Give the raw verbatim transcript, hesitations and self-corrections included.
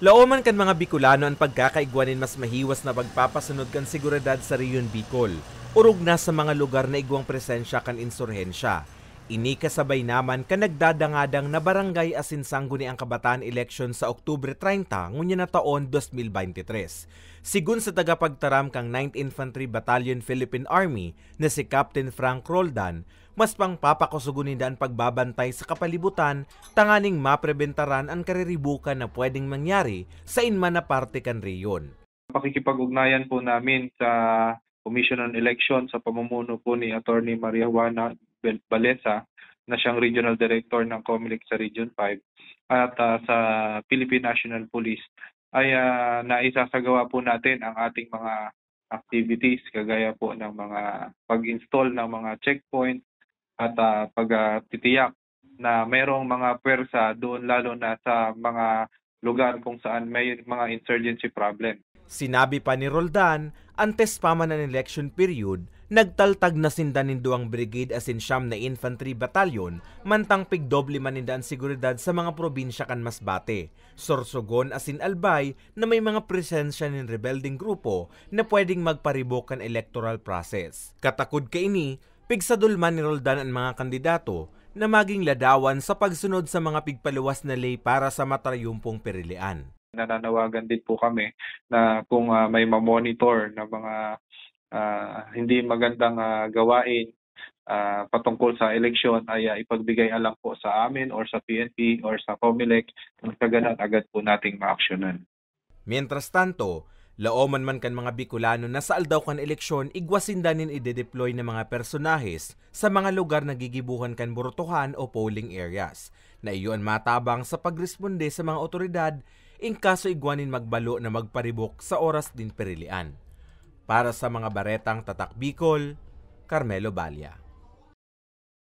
Laoman kan mga Bicolano an pagkakaigwa nin mas mahiwas na pagpapasunod kan seguridad sa Rehiyon Bicol, orog na sa mga lugar na igwang presensya kan insurhensya. Ini kasabay naman kan nagdadangadang na barangay asin sangguniang kabataan eleksyon sa Oktubre treinta ngunyan na taon, dos mil baynte tres. Sigon sa tagapagtaram kan Ninth Infantry Battalion Philippine Army na si Captain Frank Roldan, mas pangpapakusugon ninda an pagbabantay sa kapalibutan tanganing mapribentaran an kariribukan na pwedeng mangyari sa inman na parte kan rehiyon. Pakikipag-ugnayan po namin sa Commission on Election sa pamumuno po ni Attorney Maria Juana Bel-, Balesa na siyang Regional Director ng Comelec sa Region five at ah, sa Philippine National Police ay ah, naisasagawa po natin ang ating mga activities kagaya po ng mga pag-install ng mga checkpoint at ah, pagtitiyak na mayroong mga pwersa doon, lalo na sa mga lugar kung saan may mga insurgency problem. Sinabi pa ni Roldan, antes pa man an election period, nagtaltag na sinda nin duwang brigade asin siyam na infantry battalion, mantang pigdoble man ninda an seguridad sa mga probinsya kan Masbate, Sorsogon asin Albay na may mga presensya nin rebeldeng grupo na pwedeng magparibok kan electoral process. Katakod kaini, pigsadol man ni Roldan an mga kandidato na maging ladawan sa pagsunod sa mga pigpaluwas na ley para sa matrayumpong pirilian. Nananawagan din po kami na kung ah, may mamonitor na mga ah, hindi magandang ah, gawain ah, patungkol sa eleksyon ay ah, ipagbigay alam po sa amin or sa P N P or sa Comelec, nang sa ganun agad po nating maaksyonan. Mientras tanto, laoman man kan mga Bicolano na sa aldaw kan eleksyon, igwa sinda nin idedeploy na mga personahes sa mga lugar na gigibohan kan burutohan o polling areas, na iyo an matabang sa pagresponde sa mga otoridad in kaso igwa nin magbalo na magparibok sa oras nin pirilian. Para sa mga baretang Tatak Bicol, Carmelo Balla.